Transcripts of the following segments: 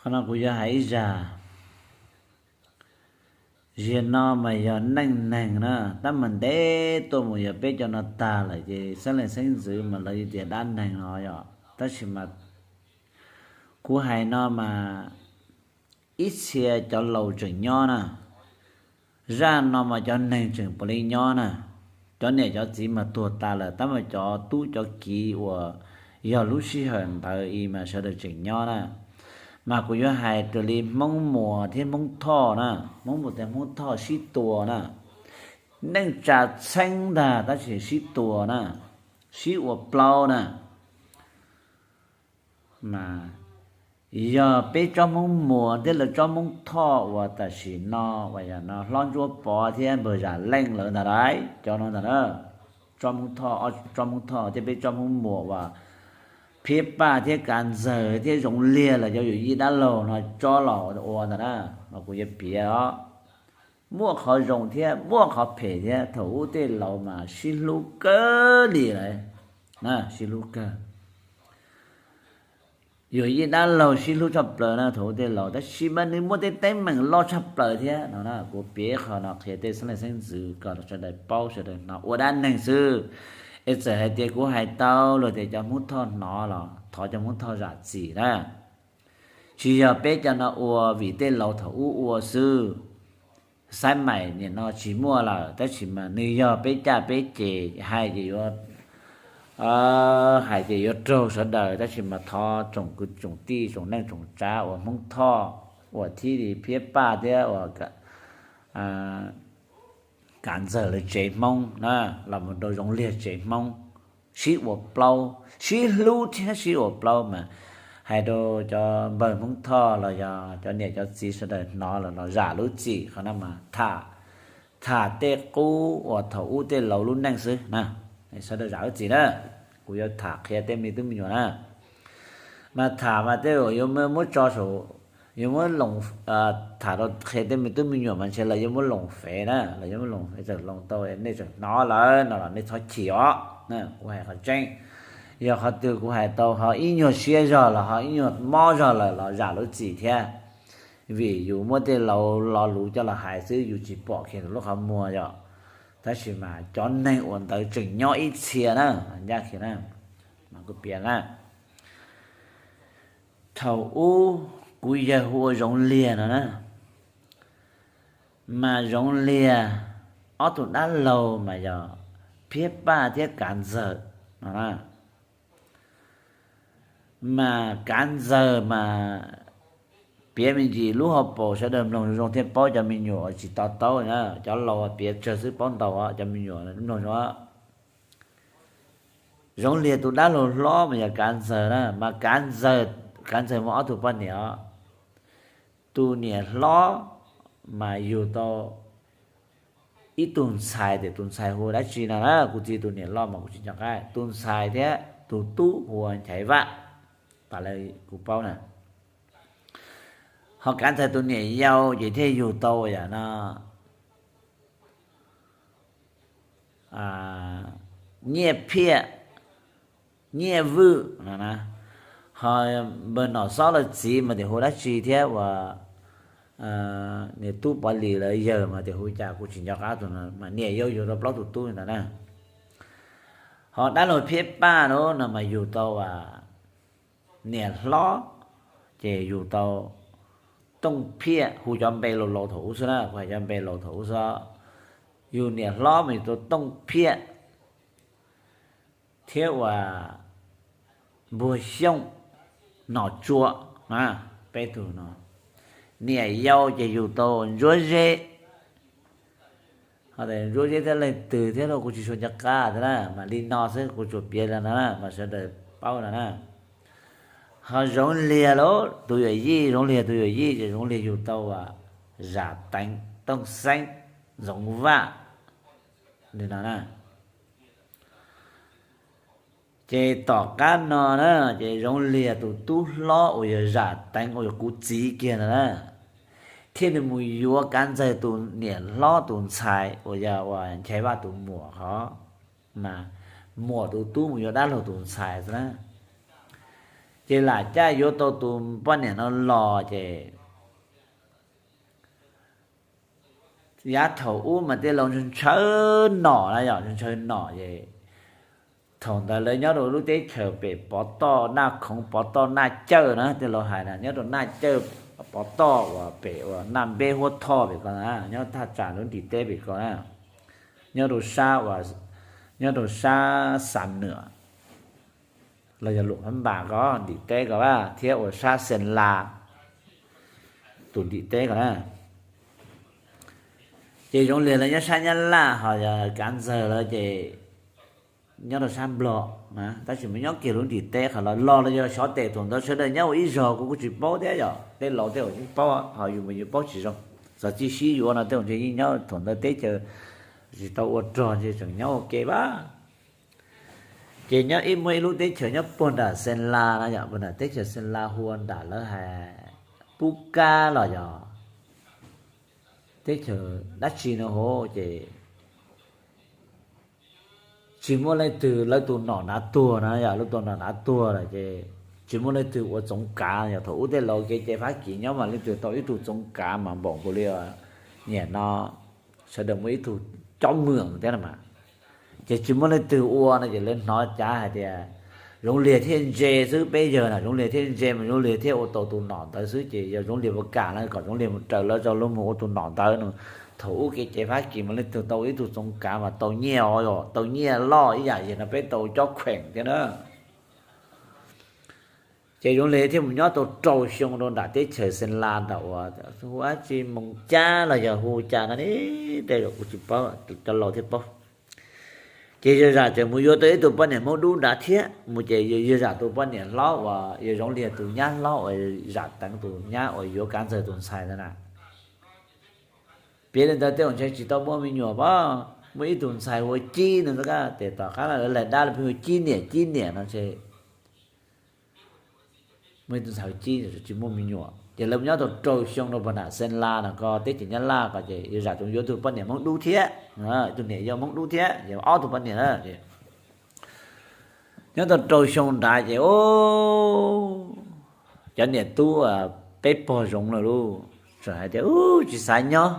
No kuv yuav hais ib zag. Ziag no mas yog neej neeg na, tab mas ntev tuaj mus yog peb cov no tag lawm ces xeeb leej xeeb ntxwv mas lawv yeej tias dab neeg no yom. Tab sis mas kuv hais no mas ib txhia cov laus tseem nyob na, zaj no mas cov neeg tseem puav leej nyob na. Cov niam cov txiv mas tuag tas lawm, tab mas cov tub cov kiv uas yog lub sij hawm ntawd i mas sawv daws tseem nyob na. Mas kuv yuav hais raws li Hmoob Muas thiab Hmoob Thoj na, Hmoob Muas thiab Hmoob Thoj sib tua na, neej tsa txheeb ntag tab sis sib tua na, sib ua plaub na. Mas yog peb tsob Hmoob Muas thiab lawv tsob Hmoob Thoj uas tam sim no uas yog no Hlob Ntsuab Pov thiab npawg Zam Leej lawv ntag lauj, cov no ntag na. Tsob Hmoob Thoj, tsob Hmoob Thoj thiab peb tsob Hmoob Muas uas Phiab Paj thiab Kav Ntxawg thiab Zoov Liag lawv cov yawm yij dab laug no tsob los ua ntag na. Mas kuv yuav piav os, muaj qhov zoo thiab muaj qhov phem thiab. Thaum ub tej laus mas sib hlub kawg li lawm, sib hlub kawg. Yawm yij dab laug sib hlub tshaj plaws na thaum ub tej laus, tab sis mas nws muaj tej teeb meem loj tshaj plaws thiab no na. Kuv piav qhov no qhia tej xeeb leej xeeb ntxwv kom sawv daws paub sawv daws hnov ua dab neeg xwb. Es txawm hais tias kuv hais tau los tias cov Hmoob Thoj hnov los thov cov Hmoob Thoj zam txim na. Tsis yog peb cov no ua, vim tej laus thaum ub ua xwb. Xaib maim nim no tsis muaj lawm, tab sis mas nws yog peb caj peb ces hais ces yuav, hais ces yuav raug sawv daws, tab sis mas thov tsoom kwv tsoom tij tsoom neej tsoom tsav uas Hmoob Thoj uas thiab li Phiab Paj thiab uas Kav Ntxawg lawv tsev Hmoob na, los mus rau Zoov Liag tsev Hmoob, sib ua plaub, sib hlub thiab sib ua plaub mas hais rau cov npawg Hmoob Thoj los yog cov niam cov txiv sawv daws hnov los zam lub txim qhov no mas tham, tham tej qub uas thaum ub tej laus lub neej xwb na. Sawv daws zam lub txim na. Kuv yuav tham qhia tej me tub me nyuam na. Mas tham mas tej zaum yuav muab tso saum, yuav muab loos, tham rau qhia tej me tub me nyuam mas ntshe lawv yuav muab loos fev na, lawv yuav muab loos fev, txawm loos tau nej tseem hnov lawm no los nej txhob chim os. Kuv hais qhov tseeb, yog qhov twg kuv hais tau ho ib nyuag siab zog los ho ib nyuag mob zog lawm los zam lub txim thiab. Vim yus muab tej laus lo lus coj los hais xwb, yus tsis pom kiag lub qhov muag yom. Tab sis mas cov neeg uas ntawd tseem nyob ib txhia na, ncaj kiag na, mas kuv piav na. Thaum ub kuv yawg hu ua Zoov Liag no na, mas Zoov Liag ob tug dab laug mas yog Phiab Paj thiab Kav Ntxawg no na. Mas Kav Ntxawg mas piav me ntsis lub hauv paus sawv daws mloog zoo zoo thiaj paub, cov me nyuam tsis to taub na, cov laus piav tsawg xwb paub ntau, cov me nyuam mloog zoo. Zoov Liag tus dab laug hlob mas yog Kav Ntxawg na, mas Kav Ntxawg, Kav Ntxawg muaj ob tug poj niam os. Tus niam hlob mas yug tau ib tug ntxhais, tias tus ntxhais hu ua dab tsi no na, kuv txiv tus niam loj mas kuv tsis nco qab, tus ntxhais thiab tus tub hu ua Nchaiv Vaj, tas li kuv paub na. Ho Kav Ntxawg tus niam yau ces thiaj yug tau yam no Nyiaj Phiaj, Nyiaj Vwj no na. Ho npawg Nom Xob lawv txiv mas tias hu dab tsi thiab uas niam tub Pov Lis lawv yawg mas tias hu cas kuv tsis nco qab tus no, mas niam yau yug tau plaub tus tub ntawd na. Ho dab laug Phiab Paj no mas yug tau niam hlob ces yug tau Tooj Phiaj, hu cov npe laus laus thaum ub xwb na, kuv hais cov npe laus thaum ub xwb. Yug niam hlob mas yug tau Tooj Phiaj thiab uas Npuag Xyooj, Nom Tsua, peb tug no. Niam yau ces yug tau Ntsuab Zeb. Ho Ntsuab Zeb thiab leej twg thiab los kuv tsis tshua nco qab thiab na, mas li no xwb kuv tsuas piav li no na mas sawv daws paub no na. Ho Zoov Liag los tus yawm yij, Zoov Liag tus yawm yij ces Zoov Liag yug tau uas Zam Teev, Tooj Xeeb, Ntxoov Vaj li no na. Ces tom qab no na, ces Zoov Liag tus tub hlob uas yog Zam Teev uas yog kuv txiv kiag no na, thiaj li mus yuav Kav Ntxawg tus niam hlob tus ntxhais uas yog uas Nchaiv Vaj tus muam hov, mas muam tus tub mus yuav dab laug tus ntxhais xwb na. Ces lam caj yuav tau tus poj niam no los ces yav thaum ub mas tej laus ntshaw nom na yom, ntshaw nom ces thaum ntawd lawv nyob rau lub teb chaws pem Pov Toj Naj Khoov, Pov Toj Naj Cawj na, tej laus hais na, nyob rau Naj Cawj, Pov Toj uas pem uas Naj Npeb Huab Thoj pem ko na, nyob thaj tsam lub nrim teb pem ko na, nyob rau sab uas, nyob rau sab Xam Nwm los yog Luam Phab Npas ko nrim teb ko a, thiab uas sab Xees Las tus nrim teb ko na. Ces Zoov Liag lawv nyob sab Nyab Laj, ho yog Kav Ntxawg lawv ces nyob rau sab Nplog na, tab sis mas nyob kiag lub nrim teb qhov los los los yog xyov tes thaum ntawd sawv daws nyob ua ib zog kuv kuj tsis paub thiab yom, tej laus tej zaum yeej paub, ho yus mas yus paub tsis zoo. Txog txij sib yuav no tej zaum ntshe yeej nyob thaum ntawd teb chaws tsis tau ua rog ntshe tseem nyob ua ke pab. Ces nyob ib muaj ib lub teb chaws nyob puag nram Xees Las na yom, puag nram teb chaws Xees Las hu ua nram lawv hais Pub Kab los yog teb chaws dab tsi no hov ces tsis muaj leej twg, lawv tus nom nav tuag na yom, lawv tus nom nav tuag lawm ces tsis muaj leej twg ua Txoov Kav. Yog thaum ub tej laus kev cai Fab Kis nyob mas leej twg tau ib tug Txoov Kav mas npaum nkaus li niam no sawv daws muaj ib tug cob mwam thiab no mas. Ces tsis muaj leej twg ua no ces lawv hnov cav hais tias Zoov Liag thiaj ntse xwb, peb yawg na, Zoov Liag thiaj ntse mas Zoov Liag thiaj ua tau tus nom ntawd xwb. Ces yog Zoov Liag puas kam no kom Zoov Liag mus raws lawv tso, lawv mus ua tus nom ntawd no. Thaum ub kev cai Fab Kis mas leej twg tau ib tug Txoov Kav mas tau nyiaj os, tau nyiaj loj ib yam yog no peb tau cob kheem thiab na. Ces Zoov Liag thiaj mus nyob tau rau xyoo rau nram teb chaws Xees Las nram uas hu dab tsi Moos Cab los yog hu cas no ne, tej zaum kuv tsis paub, cov laus thiaj paub. Ces yawg Zam tseem mus yuav tau ib tug poj niam Hmoob Dub nrad thiab, mus ces yawg Zam tus poj niam hlob uas yog Zoov Liag tus nyab hlob uas Zam Teev tus nyab uas yuav Kav Ntxawg tus ntxhais ntawd na. Piav li ntawd tej zaum ntshe tsis tau muaj me nyuam pab, muaj ib tug ntxhais hu ua Cib no, tes tom qab lawv laig dab lawv pheej hu Cib niam Cib niam no ces muaj ib tug ntxhais hu Cib tsis muaj me nyuam. Ces lawv mus nyob tau rau xyoo rau puag nram Xees Las no ko teb chaws Nyab Laj ko ces yawg Zam tseem yuav tug poj niam Hmoob Dub thiab, tus niam yau Hmoob Dub thiab ces ob tug poj niam na. Nyob tau rau xyoo nrad ces cov niam tub peb pog Zoov lawm lauj, txawm hais tias, Ub, tsis xav nyob.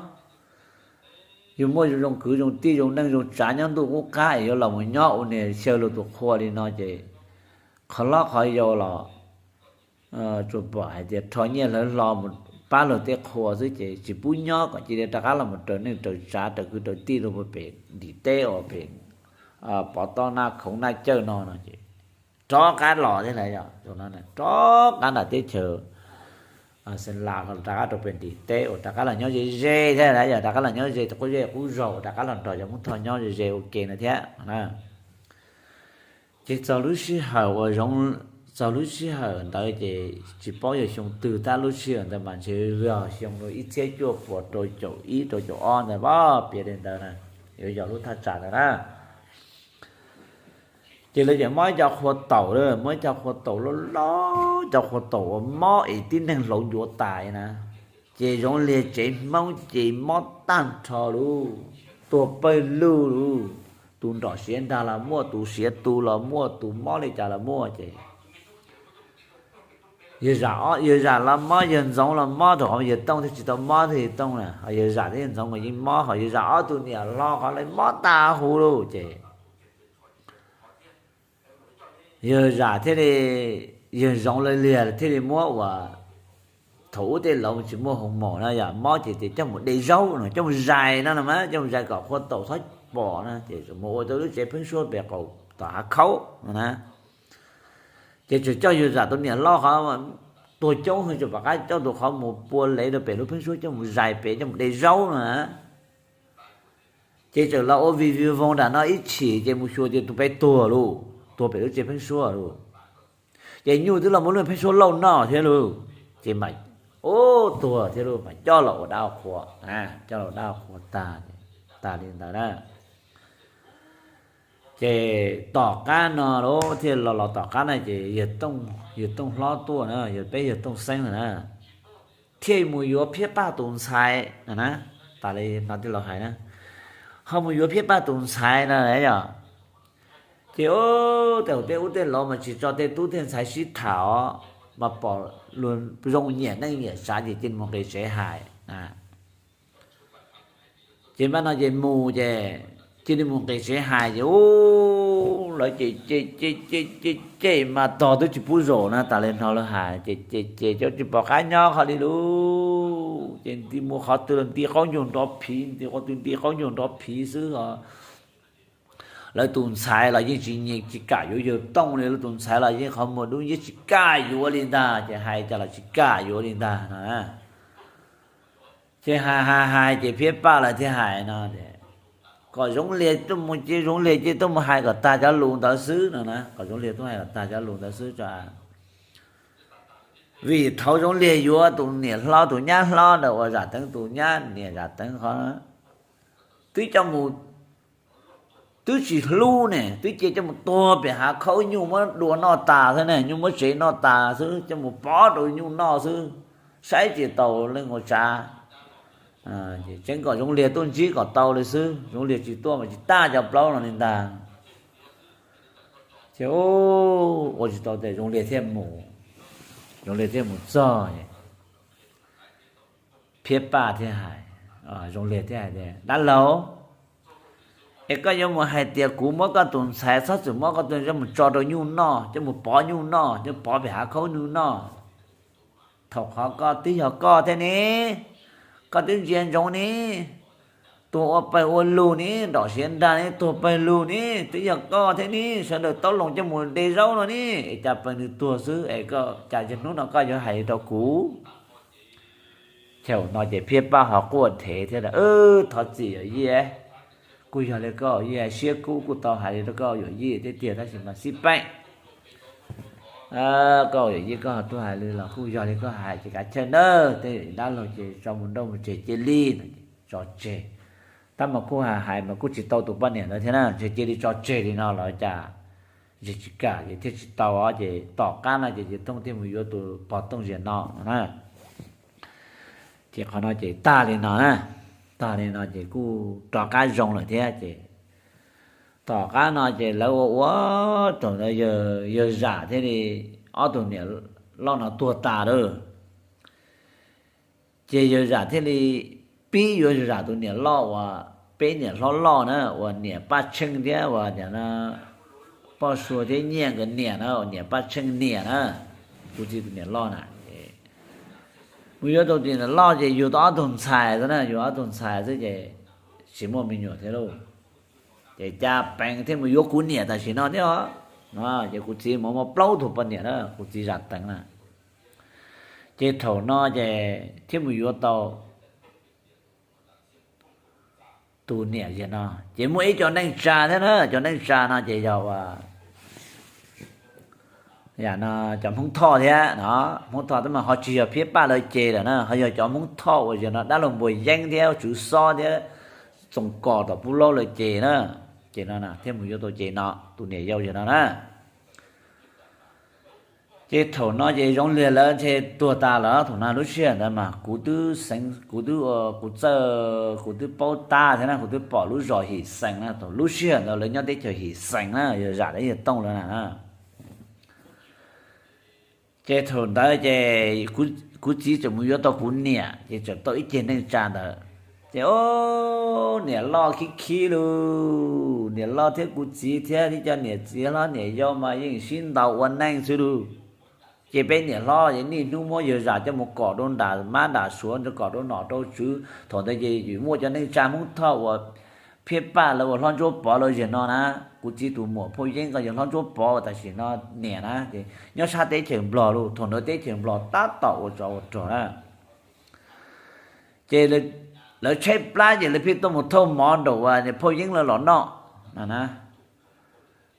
Yus muaj zoo kwv zoo tij zoo neej zoo tsav nyob ntuj qub qab es yuav los mus nyob ua niag xyaw luag tus qhua li no ces qhov hlob qhov yau los tsuas pom hais tias rho nyiaj hlawv hlo mus pab luag tej qhua xwb ces tsis pub nyob, kom cia li rov qab los mus raws neej raws tsav raws kwv raws tij rau pem ntim teb uas pem Pov Tob Naj Khoov Naj Cawj no no ces rov qab los thiab lawm. Rov qab nram teb chaws Xees Las rov qab rau pem ntim teb uas rov qab los nyob ze ze thiab lawm, yog rov qab los nyob ze qub zej qub zog uas rov qab los nrog cov Hmoob Thoj nyob ze ze ua ke no thiab na. Ces txog lub sij hawm uas, txog lub sij hawm ntawd ces tsis paub yog xyoo twg tab lub sij hawm ntawd mas ntshe yog xyoo ib txhiab cuaj puas rau caum ib rau caum ob ntawd pab, piav li ntawd na, yuav yog lub thaj tsam ntawd na. Ces lawv ces muab ib co qhua taum, muab ib co qhua taum loj loj, cov qhua taum uas mob es tib neeg hlauv ncuav tas na. Ces Zoov Liag tsev Hmoob ces mob tag nrho lauj, tuag pawg lug lauj. Tus nrom siav nrag los muaj, tus siav tu los muaj, tus mob li cas los muaj ces yawg Zam los mob, yawg Ntxoov los mob, rau qhov yawg Tooj thiaj tsis tau mob thiab, yawg Tooj na, ho yawg Zam thiab yawg Ntxoov mas yeej mob, ho yawg Zam ob tug niam hlob qhov lawv mob tas huv lauj ces yawg Zam thiaj li, yawg Zoov Liag thiaj li muab uas thaum ub tej laus tsis muaj hoo maum na, yog mob ces tias coj mus de zaub no, coj mus zais no no mas, coj mus zais kom qhua taum txhob pom na, ces mus ua tau lub tsev pheeb suab pem qaum tom hav khaub no na. Ces tseem coj yawg Zam tus niam hlob qhov tuag coob heev, tseem pom qab coj tus qhov mus pua lev rau pem lub pheeb suab, coj mus zais pem, coj mus de zaub no na. Ces tseem los ua vij vij voog nram no ib chim ces mus xyuas ces tus peb tuag lauj, tuag pem lub tsev pheeb suab lauj. Ces nyuj twb los muab lub pheeb suab lauj noj thiab lauj. Ces mas, ub, tuag thiab lauj, mas coj los ua dab qhua, coj los ua dab qhua tag, tas li ntawd na. Ces tom qab no lauj, thiaj los los tom qab na ces yawg Tooj, yawg Tooj hlob tuaj na, yog peb yawg Tooj Xeeb na, thiaj mus yuav Phiab Paj tus ntxhais na. Tas li no tij laug hais na, ho mus yuav Phiab Paj tus ntxhais na yom. Ces tej hauv tej ub tej los mas tsis tso tej tub tej ntxhais sib tham os, mas pom luag zoo nyiam neej nyiam tsav ces cia li mus nqis tsev hais. Ces npaj no ces mus ces cia li mus nqis tsev hais ces ub, lawv ces ces ces ces ces mas tog twb tsis pub zaum na, tas li no lawv hais ces ces ces cov tsis pom qab nyob qhov li lawm ces nti mus qhov twg los nti qaub ncaug nrov phiv, nti qhov twg nti qaub ncaug nrov phiv xwb os. Lawv tus ntxhais los yeej tsis nyiam tsis kam yuav yawg Tooj li, lawv tus ntxhais los yeej qhov muag dub nciab tsis kam yuav li ntag, ces hais cas los tsis kam yuav li ntag no. Ces hais hais hais ces Phiab Paj lawv thiaj hais no, kom Zoov Liag tuaj mus ces Zoov Liag ces tuaj mus hais kom tag cov lus ntawd xwb no na, kom Zoov Liag tuaj hais kom tag cov lus ntawd xwb tso. Vim thaum Zoov Liag yuav tus niam hlob tus nyab hlob ntawd uas Zam Teev tus nyab niam Zam Teev qhov twb coj mus, twb tsis hlub ne, twb cia coj mus tuag pem hav khaub, nyuj muab dua noj tas xwb ne, nyuj muab tsev noj tas xwb, coj mus pov rau nyuj noj xwb, saib tsis taus leej ua tsav. Tseeb kom Zoov Liag tuaj ntsib kom tau li xwb, Zoov Liag tsis tuaj mas tsis tag cov plaub no li ntag. Ces ua tsis tau ces Zoov Liag thiaj mus, Zoov Liag thiaj mus txog, Phiab Paj thiaj hais, Zoov Liag thiaj hais tias, dab laug, es koj yuav mus hais tias kuv muab koj tus ntxhais txhob txwm muab koj tus ntxhais mus tso rau nyuj noj, coj mus pov nyuj noj, coj pov pem hav khaub nyuj noj. Thaum qhov koj twb yog koj thiab ne, koj twb ntsia ntsoov ne, tuag ua pawg ua lug ne, nrom siav nrag ne, tuag pawg lug ne, twb yog koj thiab ne, sawv daws tau loo coj mus de zaub no ne, es cas pawg nws tuag xwb es koj cas hnub no koj yuav hais li rau kuv? Thaum no ces Phiab Paj ho quaj thev thiab, thov txim yawm yij, kuj yog li koj yij, siab kub kuj tau hais li rau koj yawm yij thiab tiag, tab sis mas xib peem koj yawm yij koj ho tuaj hais li los kuj yog li koj hais ces kav chawj nawb, tej dab laug ces tso mus nrauj mus tseg cia li no. Tso tseg, tab mas kuj hais hais mas kuj tsis tau tus poj niam ntawd thiab na, ntshe cia li tso tseg li no los cas, ntshe tsis kam ces thiaj tsis tau os. Ces tom qab no ces Yawg Tooj thiaj mus yuav tus pog Tooj Zias no na. Ces qhov no ces tag li no na, tag li no ces kuj rov qab zoo lawm thiab. Ces tom qab no ces lawv ua ua thaum ntawd yawg Zam thiaj li, ob tug niam loj no tuag tas lawm, ces yawg Zam thiaj li pib yuav Zam tus niam loj uas peb niam hlob loj na, uas niam Paj Tsheej thiab uas poj Sua thiab Nyiaj nkawd niam na, uas niam Paj Tsheej niam na, kuv txiv tus niam loj na. Mus yuav tau tus niam loj ces yug tau ob tug ntxhais xwb na, yug ob tug ntxhais xwb ces tsis muaj me nyuam thiab lauj. Ces cas peev thiaj mus yuav kuv niam tam sim no thiab os. Ces kuv txiv mas muaj plaub tug poj niam na, kuv txiv Zam Teev na. Ces thaum no ces thiaj mus yuav tau tus niam Zias no. Ces muaj ib co neej tsa thiab na, cov neej tsa no ces yog ua, yam no, cov Hmoob Thoj thiab no. Hmoob Thoj tab mas ho tsis yog Phiab Paj lawv ces lawm na, ho yog cov Hmoob Thoj uas Zias no dab laug Npuag Yeeb thiab Tswv Xob thiab Txoos Kos tom Pub Laub lawv ces na. Ces no thiaj mus yuav tau ces no tus niam yau Zias no na. Ces thaum no ces Zoov Liag lawv ntshe tuag tas lawm, thaum no lub sij hawm ntawd mas kuv twb xeev, kuv twb, kuv txawj, kuv twb paub tab thiab na, kuv twb pom lub zos Him Xees na, thaum lub sij hawm ntawd lawv nyob teb chaws Him Xees na, yog Zam thiab yog Tooj lawv na. Ces thaum ntawd ces kuv txiv tseem mus yuav tau kuv niam, ces tseem tau ib ceg neej tsa ntawd. Ces o, niam loj khib khib lauj, niam loj thiab kuv txiv thiab ib co niam txiv hlob niam yau mas yeej sib ntaus ua neej xwb lauj. Ces peb niam hlob ces niaj hnub muab yawg Zam coj mus kom rau nram mab nram suav, kom rau nom rau tswv. Thaum ntawd ces muaj cov neej tsa Hmoob Thoj uas Phiab Paj lawv ua hlob Ntsuab Pov lawv Zias no na, kuv txiv tus muam Phauj Yeeb ko yog hlob Ntsuab Pov tam sim no niam na, ces nyob sab teb chaws Nplog lauj, thaum ntawd teb chaws Nplog tab tom ua tsov ua rog na. Ces lawv tshaib plab ces lawv pheej tuaj mus thauj mov nraum uas Phauj Yeeb lawv los noj na.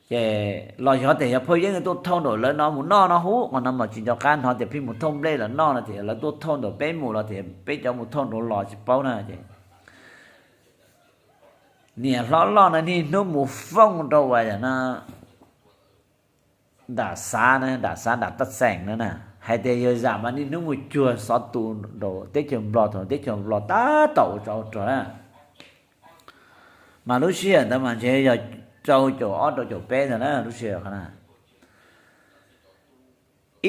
Ces los yog tias yog Phauj Yeeb tuaj thauj nraum lawv no mus noj no hub, qhov no mas tsis nco qab, hnov tias pheej mus thauj nplej los noj no tias lawv tuaj thauj nraum peb mus los tias peb cov mus thauj nraum los tsis paub na. Ces niam hlob loj no niaj hnub mus fooj rau uas no nram xav na, nram xav nram taj xeem na na, hais tias yawg Zam mas niaj hnub mus cuag xov tus nraum teb chaws Nplog, thaum teb chaws Nplog tab tom ua tsov ua rog na. Mas lub sij hawm ntawd mas ntshe yog rau caum ob rau caum peb ntawd na lub sij hawm qhov na.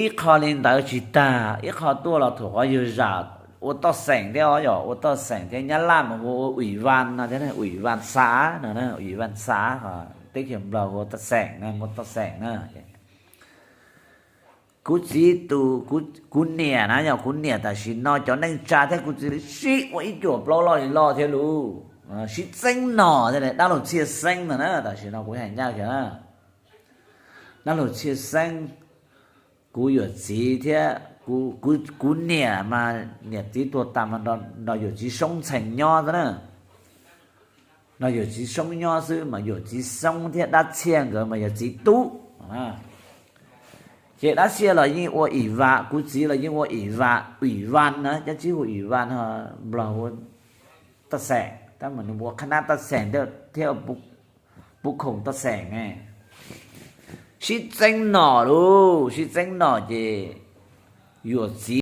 Ib qho li ntawd tsis tag, ib qho tuaj los thaum qhov yawg zam ua toj xeem thiab os, yog ua toj xeem thiab, Nyab Laj mas hu ua ủy ban no thiab, ủy ban xã no, ủy ban xã, teb chaws Nplog hu ua toj xeem na, muaj toj xeem na. Kuv txiv tus, kuv niam na, yog kuv niam tam sim no cov neej tsa thiab kuv txiv sib ua ib cuam plaub loj li loj thiab lauj. Sib txeeb nom, dab laug Txhiaj Xeeb no na, tam sim no kuv hais ncaj kiag na. Dab laug Txhiaj Xeeb, kuv yawm txiv thiab, kuv niam mas niam txiv tuag tas mas nrog yawm txiv Soob Ntxhee nyob xwb na. Nrog yawm txiv Soob nyob xwb mas yawm txiv Soob thiab dab Txhiaj nkawd mas yog txiv tub. Ces dab Txhiaj los yeej ua ủy ban, kuv txiv los yeej ua ủy ban, ủy ban na, cov tsis hu ủy ban, Nplog hu toj xeem, tab mas nws ua qhab nab toj xeem thiab, pub khoom toj xeem. Sib txeeb nom lauj, sib txeeb nom ces yawm txiv